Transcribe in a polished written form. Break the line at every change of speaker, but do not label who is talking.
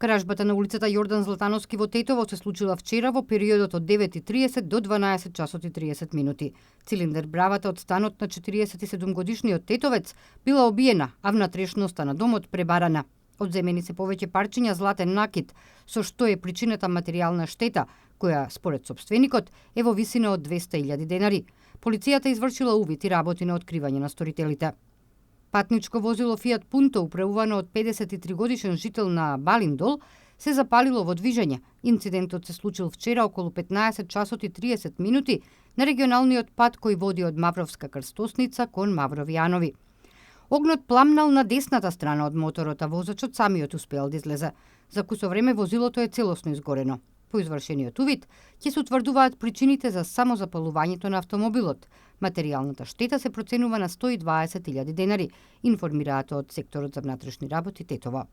Кражбата на улицата Јордан Златановски во Тетово се случила вчера во периодот од 9:30 до 12 часот и 30 минути. Цилиндер бравата од станот на 47-годишниот тетовец била обиена, а внатрешноста на домот пребарана. Одземени се повеќе парчиња златен накит, со што е причината материјална штета, која, според сопственикот, е во висина од 200.000 денари. Полицијата извршила увид и работи на откривање на сторителите. Патничко возило Fiat Punto, управувано од 53 годишен жител на Балиндол, се запалило во движење. Инцидентот се случил вчера околу 15 часот и 30 минути на регионалниот пат кој води од Мавровска крстосница кон Маврови Јанови. Огнот пламнал на десната страна од моторот, а возачот самиот успеал да излезе. За кусо време возилото е целосно изгорено. По извршениот увид ќе се утврдуваат причините за самозапалувањето на автомобилот. Материјалната штета се проценува на 120.000 денари, информираат од секторот за внатрешни работи Тетово.